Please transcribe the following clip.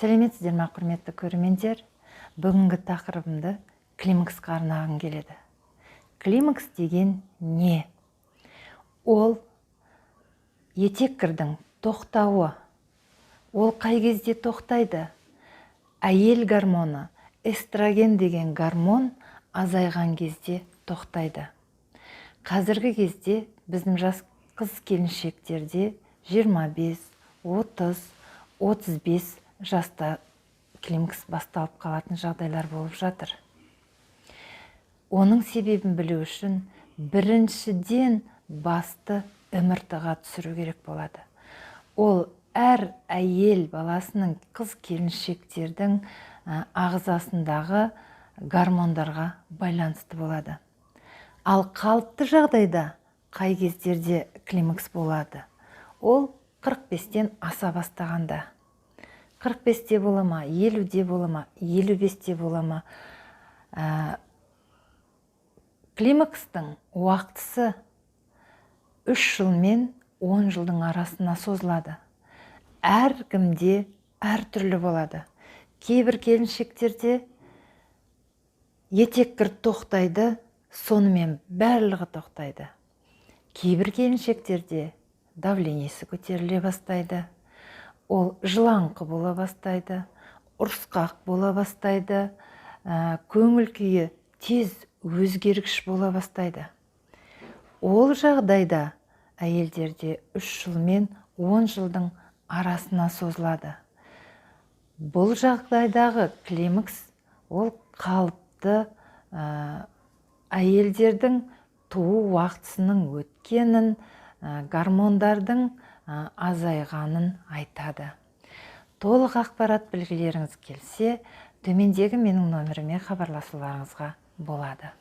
Сәлеметсіздер ме, құрметті көрермендер? Бүгінгі тақырыбымды климаксқа арнағым келеді. Климакс деген не? Ол етеккірдің тоқтауы. Ол қай кезде тоқтайды? Әйел гормоны, эстроген деген гормон азайған кезде тоқтайды. Қазіргі кезде біздің жас қыз келіншектерде 25, 30, 35 жаста климакс басталып қалатын жағдайлар болып жатыр. Оның себебін білу үшін біріншіден басты МРТ-ға түсіру керек болады. Ол әр әйел баласының, қыз келіншектердің ағзасындағы гормондарға байланысты болады. Ал қалыпты жағдайда қай кездерде климакс болады? Ол 45-тен аса бастағанда. 45-те бола ма, 50-де бола ма, 55-те бола ма? Климакстың уақытысы 3 жыл мен 10 жылдың арасына созылады. Әркімде әртүрлі болады. Кейбір келіншектерде етеккір тоқтайды, сонымен барлығы тоқтайды. Кейбір келіншектерде давлениесі көтеріле бастайды, ол жылаңқы бола бастайды, ұрысқақ бола бастайды, көңіл күйі тез өзгергіш бола бастайды. Ол жағдайда әйелдерде 3 жыл мен 10 жылдың арасына созылады. Бұл жағдайдағы климакс ол қалыпты әйелдердің туу уақытысының өткенін, гормондардың азайғанын айтады. Толық ақпарат білгілеріңіз келсе, төмендегі менің номеріме хабарласуларыңызға болады.